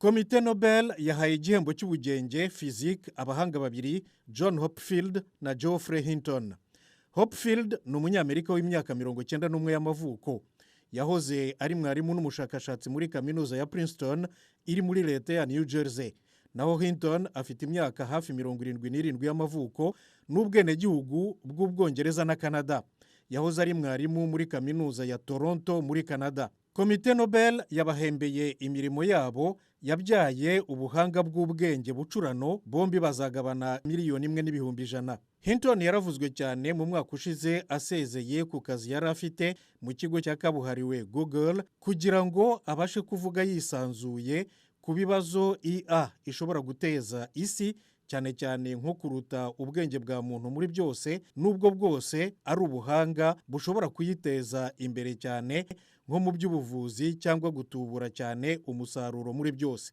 Komite Nobel yahaye igihembo cy'ubugenge, physique, abahanga babiri, John Hopfield na Geoffrey Hinton. Hopfield ni Umunyamerika w'imyaka 91 y'amavuko. Yahoze ari mwarimu n'umushakashatsi muri Kaminuza ya Princeton iri muri leta ya New Jersey. Naho Hinton afite imyaka hafi 77 y'amavuko n'ubwenegihugu bw'Ubwongereza na Canada. Yahoze ari mwarimu muri Kaminuza ya Toronto muri Canada. Komite Nobel yabahembeye imirimo yabo yabyaye ubuhanga bw'ubwenge bucurano. Bombi bazagabana 1,100,000. Hinton yaravuzwe cyane mu mwaka ushize asezeye ku kazi yari afite mu kigo cya kabuhariwe Google kugira ngo abashe kuvuga yisanzuye ku bibazo IA ishobora guteza isi, cyane cyane nko kuruta ubwenge bwa muntu muri byose, n'ubwo bwose ari ubuhanga bushobora kuyiteza imbere cyane nko mu by'ubuvuzi cyangwa gutubura cyane umusaruro muri byose.